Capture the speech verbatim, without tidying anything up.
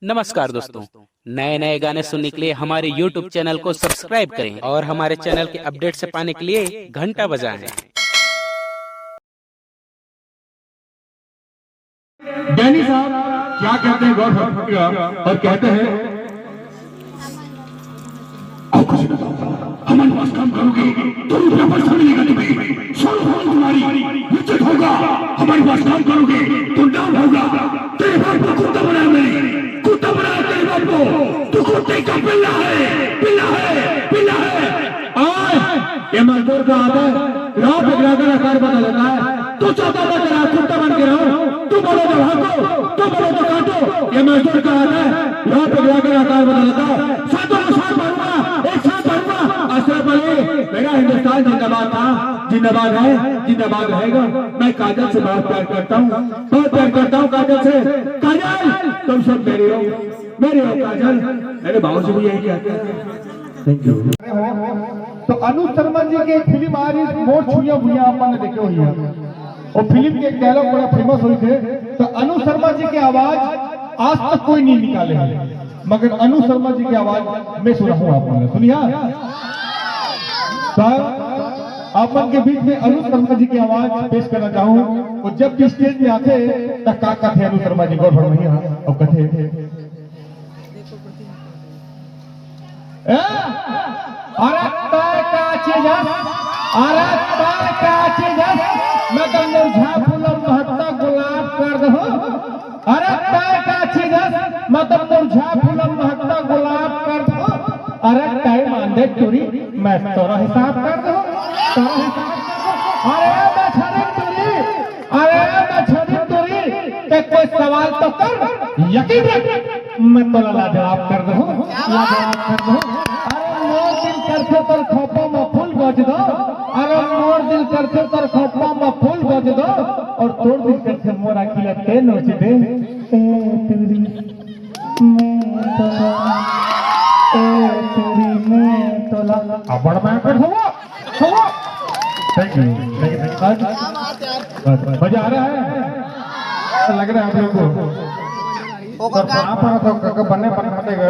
नमस्कार दोस्तों, नए नए गाने सुनने के लिए हमारे YouTube चैनल को सब्सक्राइब करें और हमारे चैनल के अपडेट से पाने के लिए घंटा बजाएं। डैनी साहब क्या कहते हैं गौर और कहते हैं, अब कुछ बताओ, हमारे पास काम करोगे तो रुपया पैसा मिलेगा तुम्हें, सोना होगा तुम्हारी, इज्जत होगा, हमारे पास काम करोगे तो नाम होगा। तेरे बाप को कुत्ता बनाया मैंने, कुत्ता बनाया तेरे बाप को। तू कुत्ते का पिल्ला है, पिल्ला है, पिल्ला है। आज ये मजदूर का आता है, रात बिगड़ा कर आकार बदल लेता है। तू चाहता था कि राजपूत बन के रहो, तू बोलो तो भागो, तू बोलो तो काटो। ये मजदूर का आता है, रात बिगड़ा कर आकार बदल लेता है। सातों को साथ भरूंगा, एक साथ भरूंगा। अशरफ अली, मेरा हिंदुस्तान जिंदाबाद था, जिंदाबाद है, जिंदाबाद रहेगा। मैं काजल से बहुत प्यार करता हूँ, बहुत प्यार करता हूँ काजल से। काजल, तुम सब मेरी हो, मेरी हो काजल। मेरे बाबू जी भी यही कहते हैं। Thank you. तो अनुज शर्मा जी के फिल्म आ रही मोर छुइया भुइया, आप मन देखे हुई है। वो फिल्म के एक डायलॉग बड़ा फेमस हुई थे, तो अनुज शर्मा जी की आवाज आज तक कोई नहीं निकाले है, मगर अनुज शर्मा जी की आवाज मैं सुना हूँ आप मन। सुनिया, तो आप मन के बीच में अनुज शर्मा जी की आवाज पेश करना चाहूँ। वो जब भी स्टेज में आते, तो का कथे अनुज शर्मा जी, गौर फरमाइए, हाँ, और कथे, ए, अरे तय का चीज हस? अरे तय का चीज हस? मैं तो मुरझा फूल महकता गुलाब कर दहूं। अरे तय का चीज हस? मैं तो मुरझा फूल महकता गुलाब कर दहूं। अरे तय मान दे टूरी, मैं तोरा हिसाब कर दहूं। तोरा हिसाब कर दहूं। अरे मैं छड़ी टूरी, अरे मैं छड़ी टूरी, ते कोई सवाल तो कर, यकीन रख। मैं तोला लाजवाब कर दहूं, लाजवाब कर दहूं। अरे मोर दिल करथे तोर खोपा म फूल गोज दो, अरे मोर दिल करथे तोर खोपा म फूल गोज दो, और तोर दिल करथे मोर आँखी ला ते नोच दे। ए टूरी, मैं तोला, ए टूरी, मैं तोला। अबड़ मैं कर हुआ, हुआ। Thank you, thank you. मजा आ रहा है, लग रहा है आप लोगों को। पर पापा तो कक बने पर पड़ेगा।